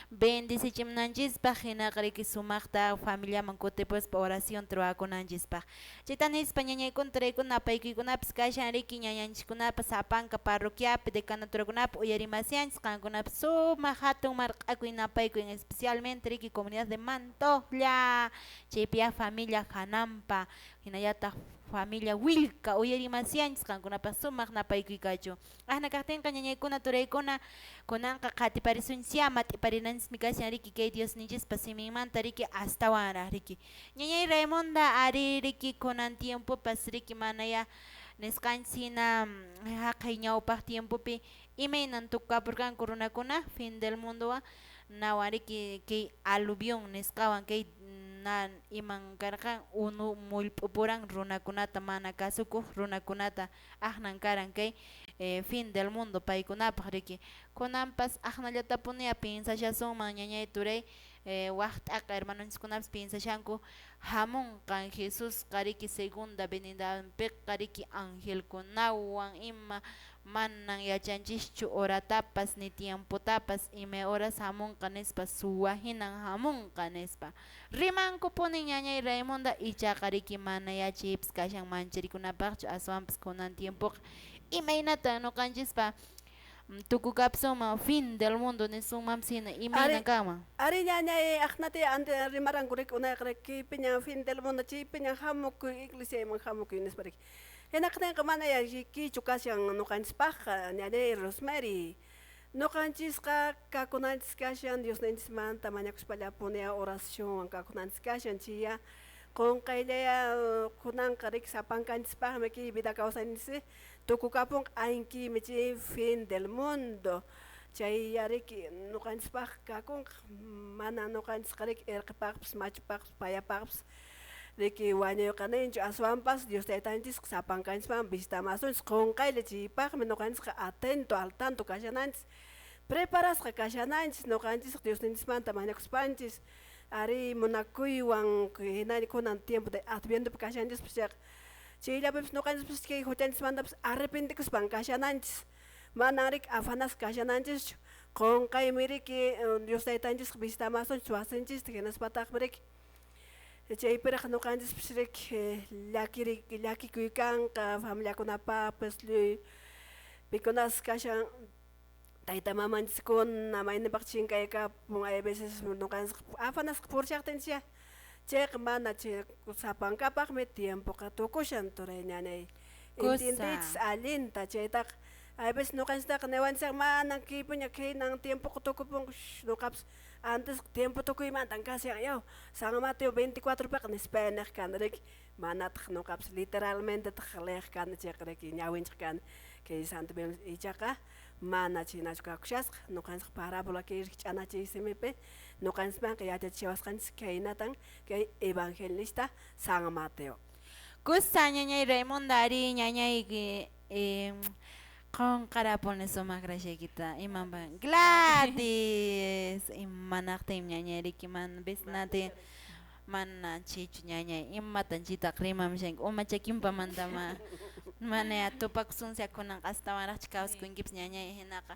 bendicichimunanchispaq hinaqa riki sumaqta familiaman kutipuspa oracionta ruwakunanchispaq chayta nispa ñañaykuna turaykuna apaykuykunapis kashan riki ñañanchiskunapas sapanka parroquiapi decanaturakunapi uyarimasianchis qankunapas sumaq hatun marq'akuy napaykuy especialmente riki comunidad de Mantojlla chaypiya familia Hanampa hinallataq familia Willka uyarimasianchis qankunapas sumaq napaykuy kachun aqna kaqtinqa ñañaykuna turaykuna kunanqa qatiparisunchisyá mat'iparinanchismi kashan riki kay Diosninchispa siminmanta riki astawanraq riki ñañay Raimonda ari riki kunan tiempopas riki manaya nisqanchis hina haqay ñawpaq tiempopi imaynan tukapurqanku runakuna fin del mundowan nawan riki kay aluvión nisqawan kay na iman karqan unu mullp'upuran runakunata mana kasukuq runakunata aqnan karan kay fin del mundo paykunapaq riki kunanpas aqnallatapuniya piensashasunman ñañay turay waq t'aqa hermanonchiskunapas piensashanku hamunqan Jesusqa riki segunda venidanpiqa riki angelkunawan ima manan yachanchischu horatapas ni tiempotapas imay horas hamunqa nispa suwa hinan hamunqa nispa rimankupuni ñañay Raimonda ichaqa riki mana yachaypas kashan mancharikunapaqchu aswanpas kunan tiempoqa imaynatan ñuqanchispa tukukapsunman fin del mundo nisunmanpas hina imayna kanman Ari ñañay aqnati ante rimaranku riki unayqa riki kaypiñan fin del mundo chaypiñan hamukuy iglesiayman hamukuy nispa riki hinaqtinqa mana kichu kashan ñuqanchispaqqa ñañay Rosemary ñuqanchisqa kakunanchis kashan Diosninchismanta mañakuspallapuni oracionwan kakunanchis kashan chaya qunqayllaya kunanqa riki sapankanchispaqmi kay vida kawsayninchis tukukapunqa ankimi chay fin del mundo chay riki ñuqanchispaq kakunqa mana ñuqanchisqa riki irqipaqpas machupaqpas payapaqpas riki wañuyqa ninchu aswanpas Dios taytanchisqa sapankanchisman visitamasunchis qunqaylla chaypaqmi ñuqanchisqa atento al tanto kashananchis preparasqa kashananchis ñuqanchisqa Diosninchismanta mañakuspanchis ari munakuywan hinalla kunan tiempo de advientopi kashanchispas chayqa chayllapipis ñuqanchispas kay huchanchismantapas arrepentikuspan kashananchis manan riki afanasqa kashananchischu qunqaymi riki Dios taytanchisqa visitamasunchis wasinchista hinaspataqmi riki chaypiraq ñuqanchispas riki llakiri llakikuy kanqa familiakunapapas lluy pikunas kashan tayta mamanchiskuna maynipaq chinkaykapun hay veces ñuqanchisqa afanasqa purishaqtinchis chayqa mana chay sapankapaqmi tiempoqa tukushan turay ñañay entiendeychis allinta chaytaqa hay veces ñuqanchistaqa niwanchikqa manan kaypiña kaynan tiempoqa tukupunqa ñuqapas antes tiempo tukuymantan kashan yaw San Mateo 24 piqa nispa niq kani riki manataq ñuqapas literalmente taq liq kani chayqa riki ñawinchaq kani kay Santo Biblia ichaqa mana chaynachu kakushasqa ñuqanchik parábola kay rikch'anachiy simipi ñuqanchismanqa yachachishawasqanchis kaynatan kay evangelista San Mateo. Kusa ñañay Raimonda ari ñañay qunqarapuni sumaq rashaykita imanpa Gladys imanaqtin ñañay riki mana bisnati mana chaychu ñañay imatan chaytaqa rimamushanki uma chakinpamantama mana tupakusuncha kunanqa astawanraqchi kawsakunkipas ñañay hinaqa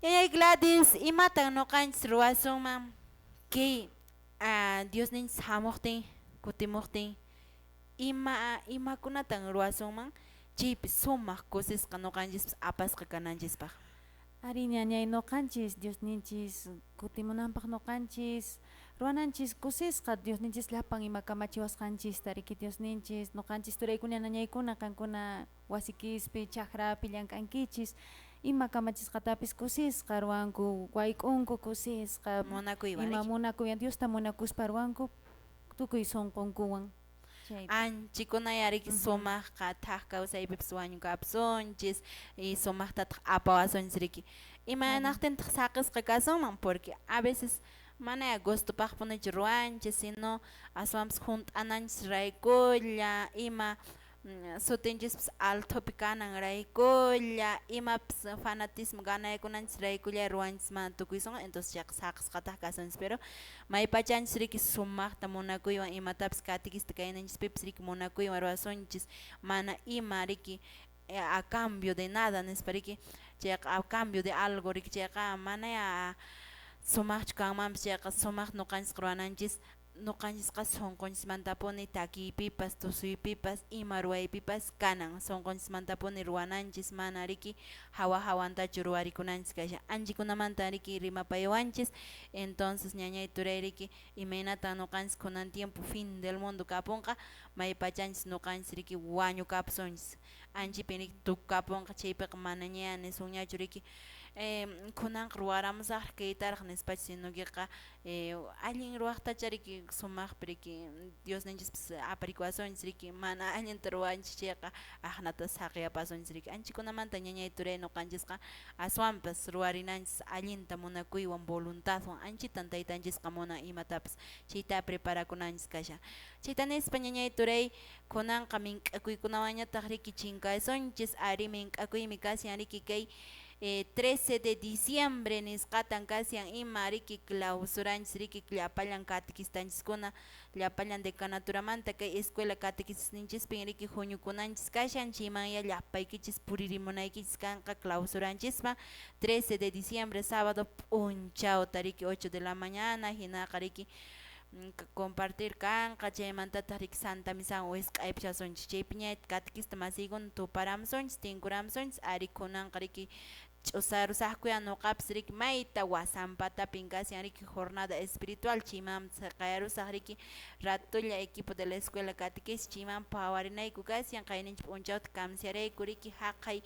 ñañay Gladys imatan ñuqanchis ruwasunman kay Diosninchis hamuqtin kutimuqtin ima imakunatan ruwasunman chaypi sumaq kusisqa ñuqanchispas apasqa kananchispaq. Ari ñañay ñuqanchis Diosninchis kutimunanpaq ñuqanchis ruwananchis kusisqa Diosninchis llapan ima kamachiwasqanchista riki Diosninchis ñuqanchis turaykuna ñañaykuna qankuna wasikispi chakrapi llank'ankichis ima kamachisqatapis kusisqa ruwanku wayk'unku kusisqa munakuywan ima munakuywan Diosta munakuspa ruwanku tukuy sunqunkuwan. Anchikunaya riki sumaqqa thak kawsaypipas wañukapsunchis y sumaqtataq apawasunchis riki imanaqtintaq saqisqa kasunman porque a veces manaya gustopaqpunichu ruwanchis sino aswanpas hunt'ananchis raykulla ima Sutinchispas altopi kanan raykulla, imapas fanatismo ganaykunanchis raykulla ruwanchis mana tukuy sunqu, entonces chayqa saqisqataq kasunchis. Pero maypachanchis riki sumaqta munakuywan imatapas katikista kayninchispipas riki munakuywan ruwasunchis, mana ima riki a cambio de nada nispa riki, chayqa a cambio de algo riki, chayqa manaya sumaqchu kanmanpas. Chayqa sumaq ñuqanchisqa ruwananchis, ñuqanchisqa sunqunchismantapuni takiypipas, tusuypipas, ima ruwaypipas kanan sunqunchismantapuni ruwananchis, mana riki hawa hawantachu ruwarikunanchis kashan. Anchikunamanta riki rimapayawanchis. Entonces ñañay turay riki, imaynatan ñuqanchis kunan tiempo fin del mundo kapunqa, maypachanchis ñuqanchis riki wañukapusunchis, anchipin riki tukukapunqa, chaypiqa manaña nisunñachu riki kunanqa ruwaramusaqraq kaytaraq nispachis, sino queqa allin ruwaqtacha riki sumaqpi riki Diosninchispas aparikuwasunchis riki, mana allinta ruwanchis chayqa aqnata saqiyapasunchis riki. Anchikunamanta ñañay turay ñuqanchisqa aswanpas ruwarinanchis allinta munakuywan voluntadwan, anchitan taytanchisqa munan imatapas, chayta preparakunanchis kashan. Chayta nispa ñañay turay, kunanqa mink'akuykunawanñataq riki chinkasunchis. Ari, mink'akuymi kashan riki kay 13 de diciembre nisqatan kashan ima riki clausuranchis riki llapallan catequistanchiskuna, llapallan decanaturamanta kay escuela catequisninchispin riki huñukunanchis kashan, chaymanya llapaykichis puririmunaykichis kanqa clausuranchispa 13 de diciembre sábado p'unchawta riki 8 de la mañana, hinaqa riki compartir kanqa, chaymantataq riki Santa Misawan wisq'aypichasunchis, chaypiña catequista masiykuna tuparamusunchis, tinkuramusunchis. Ari, kunanqa riki ch'usarusaqkuya ñuqapas riki mayta wasanpatapin kashan riki jornada espiritual, chayman siqayarusaq riki ratulla equipo de la escuela catequesis, chayman phawarinayku kashan qayninchik p'unchawta kamsiarayku riki haqay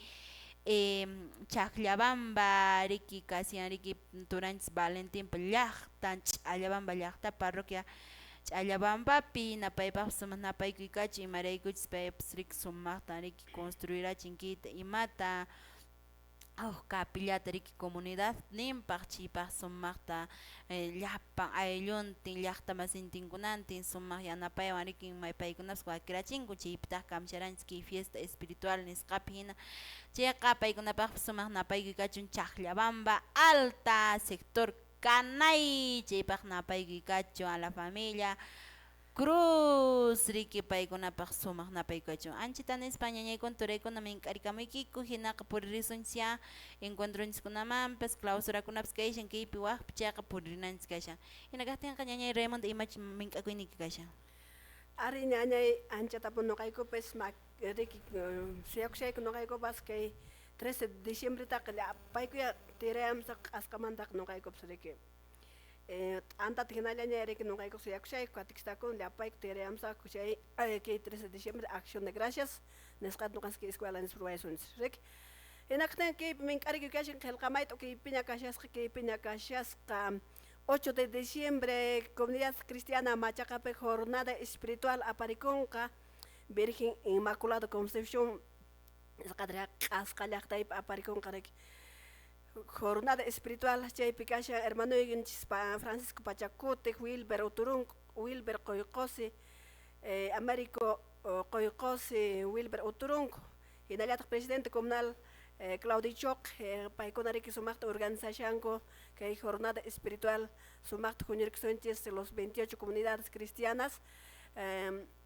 Chacllabamba riki kashan riki turanchis Valentinpa llaqtan, Ch'allabamba llaqta, parroquia Ch'allabambapi, napaypaqpas sumaq napaykuy kachun, imaraykuchis paypas riki sumaqtan riki construirachin kayta imata huk capillata riki comunidad ninpaq, chaypaq sumaqta llapan aylluntin llaqta masintinkunantin sumaq yanapaywan riki paykunapas wakirachinku, chaypitaq kamcharanchis kay fiesta espiritual nisqapi hina, chayqa paykunapaqpas sumaq napaykuy kachun. Chacllabamba Alta, sector Kanay, chaypaq napaykuy kachun a la familia Cruz riki, paykunapaq sumaq napaykuy kachun. Anchita nispa ñañaykuna turaykuna mink'arikamuykiku, hinaqa puririsunchis encuentronchiskunamanpas, clausurakunapas kayshan kaypi waqpi, chayqa puririnanchis kashan. Hina kaqtinqa ñañay Raimonda, imachi mink'akuyniyki kashan? Ari ñañay, anchatapu ñuqaykupas riki suyakushayku ñuqaykupas kay 13 de diciembretaqa llapaykuya tirayamusaq q'asqamantaqa ñuqaykupas riki t'antata hinallaña riki ñuqayku suyakushayku catequistakuna llapayku tirayamusaqku chay kay 13 de diciembre acción de gracias nisqata ñuqanchis kay escuela nispa ruwayasunchis riki. Hinaqtin kaypi mink'arikuy kashan qillqamayt'u kaypiña kashasqa, kaypiña kashasqa 8 de diciembre comunidad cristiana Machaqapi jornada espiritual aparikunqa Virgen Inmaculada Concepción nisqata q'asqa llaqtaypi aparikunqa riki jornada espiritual, chaypi kashan hermanoykinchis Francisco Pachacuti, Wilber Uturunco, Wilber Qoyqosi, Américo Qoyqosi, Wilber Uturunco, hinallataq presidente comunal Claudio Choc, paykuna riki sumaqta organizashanku kay jornada espiritual sumaqta huñurikusunchis los 28 comunidades cristianas,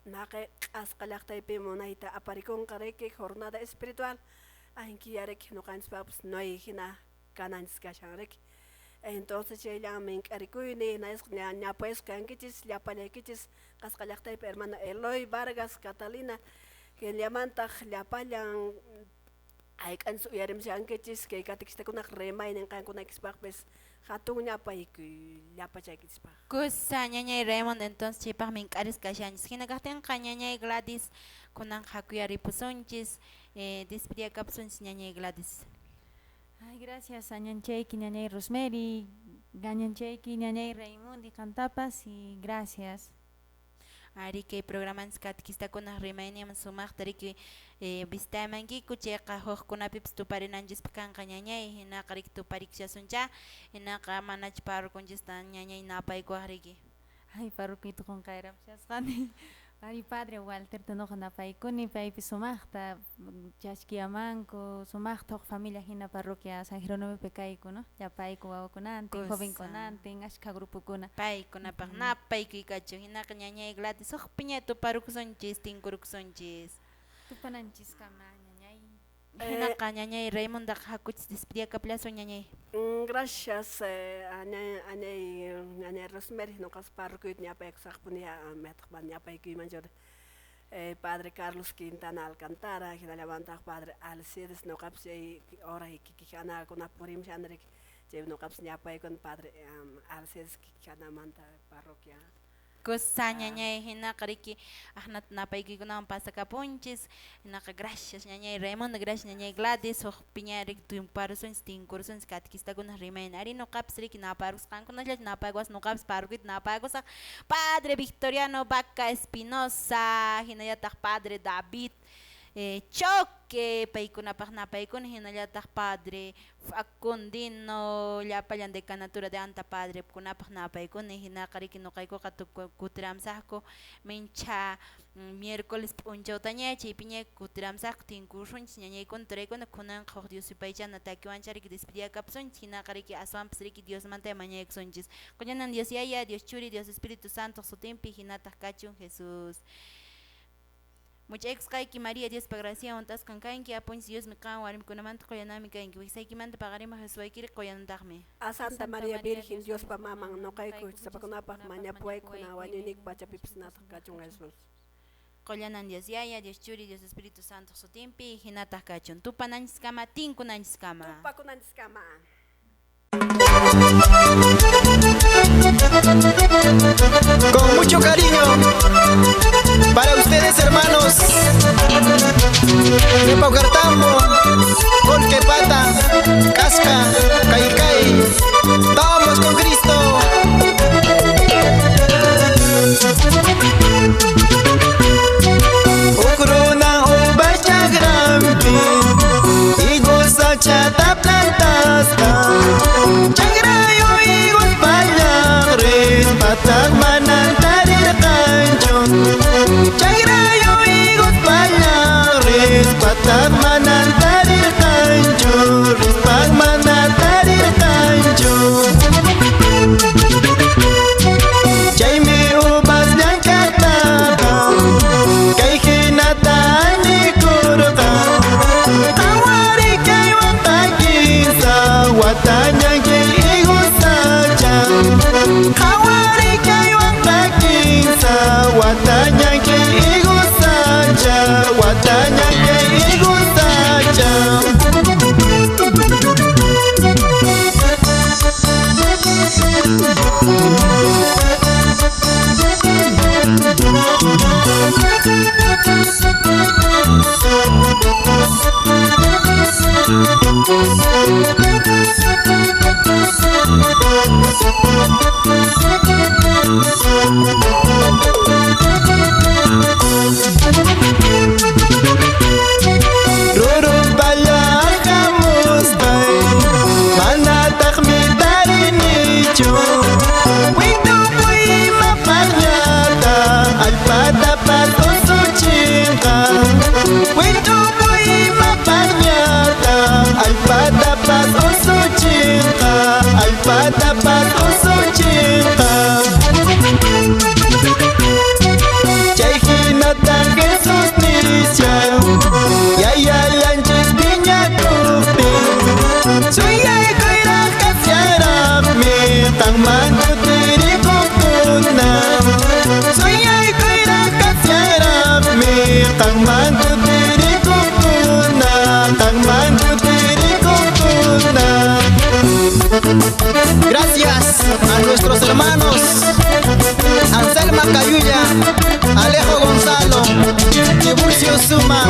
naqay q'asqa llaqtaypi munayta aparikunqa riki jornada espiritual, ankiya riki ñuqanchispaqpas noy hina kananchis kashan riki. Entonces chayllan mink'arikuyni, hinasqa ñapayasqa kankichis llapallaykichis qasqa llaqtaypi hermano Eloy Vargas, Catalina, hinallamantaq llapallan hayk'anchis uyarimushankichis kay catequistakunaq rimaynin qankunaykispaqpis hatun ñapaykuy llapachaykichispaq. Kusa ñañay Raymond, entonces chaypaq mink'aris kashanchis. Hina kaqtinqa ñañay Gladys, kunan hakuya ripusunchis, despediakapusunchis ñañay Gladys. Ay, gracias añanchayki ñañay Rosemary, gañanchayki ñañay Raimundi qantapas y gracias. Ari kay programanchis catequistakunaq rimayninman sumaqta riki visitamankiku, chayqa hukkunapipas tuparinanchispaq kanqa ñañay, hinaqa riki tuparikchasuncha, hinaqa manachu parroconchista ñañay napaykuwaq riki. Ay, parroquito qunqayrapishasqani. Ari padre Walter noqa napaykuni paypi sumaqta chaskiyamanku sumaqta huk familia hina parroquia San Jerónimopi kayku, no? Llapayku wawakunantin, jovenkunantin, ashkha grupukuna. Paykunapaq napaykuykachun hinaqa ñañay Gladys huk piña tuparukusunchis tinkurukusunchis. Tupananchiskama ñañay. Hinaqa ñañay Raimundaqa hakuchis despediyakaplasun ñañay. Gracias añay ñañay Rosemary noqas parroquiyta ñapaykusaqpuni metaq ñapaykuyman padre Carlos Quintana Alcantara hinallamantaq padre Alcides noqapas chay hora kikijana purimshani riki chay noqapas ñapaykuni padre Alcides kikijanamanta parroquia. Kusa ñañay hinaqa riki aqnata napaykuykunawan pasakapunchis hinaqa gracias ñañay Raimundo, gracias ñañay Gladys huk piña riki tumparusunchis tinkurusunchis catequistakunaq rimayna ari nuqapas riki naparusqankunallachu napaykuwas nuqapas parroquita napaykusaq padre Victoriano Vaca Espinosa hinallataq padre David Choque paykunapaq napaykuna hinallataq padre Facundino llapallan decanatura de Anta padre kunapaq napaykuna hinaqa riki nuqaykuqa kutiramsaqku mincha miércoles p'unchawtaña chaypiña kutiramsaqku tinkusunchis ñañaykuna turaykuna kunanqa huk Dios yupaychana takiwancha riki despediyakapusunchis hinaqa riki aswanpas riki Diosmanta mañaykusunchis qullanan Dios Yaya, Dios Churi, Dios Espíritu Santo sutinpi hinataq kachun Jesús. Muchaykusqayki María Diospa graciawan hunt'asqan kanki apunchis Diosmi qan warmikunamanta quyanami kanki wiksaykimanta paqarimuq Jesuswaykiri quyanantaqmi. A Santa María Virgen Diospa maman noqayku huchasapakunapaq mañapuwaykuna wañuyniku pachapipis nataq kachun Jesús. Qullanan Dios Yaya, Dios Churi, Dios Espíritu Santo sutinpi hinataq kachun tupananchiskama tinkunanchiskama. Tupakunanchiskama. Con mucho cariño para ustedes, hermanos de Paucartambo, Colquepata, Casca, Caicay, vamos con Cristo. Ukruna uva chagrampi, higos chata plantasta, chagrayo higos palabres, patag manantarir cancho. Chagrayo higos palabres, patag manantarir cancho, rispag manantarir cancho. Chaymi uvas llankatata, kay hinata anikurqa, qhawari kay wata kinsa, wataña kay higos sacha. Qhawari kay wata kinsa, wataña kay higos sacha, wataña kay higos sacha. Rurun pallaqamuspay, manataqmi tarinichu. Wintupuy imapaqllata, allpatapas usuchinqa. Wintupuy imapaqllata, allpatapas usuchinqa, allpatapas usuchinqa. Chay hinata Jesús nishan, yayallanchis piñakuqtin, suyaykuyraq kasharaqmi qanman kutirikuqkuna. Suyaykuyraq kasharaqmi qanman kutirikuqkuna, qanman kutirikuqkuna. Gracias a nuestros hermanos Anselma Cayuya, Alejo Gonzalo, Tiburcio Suma.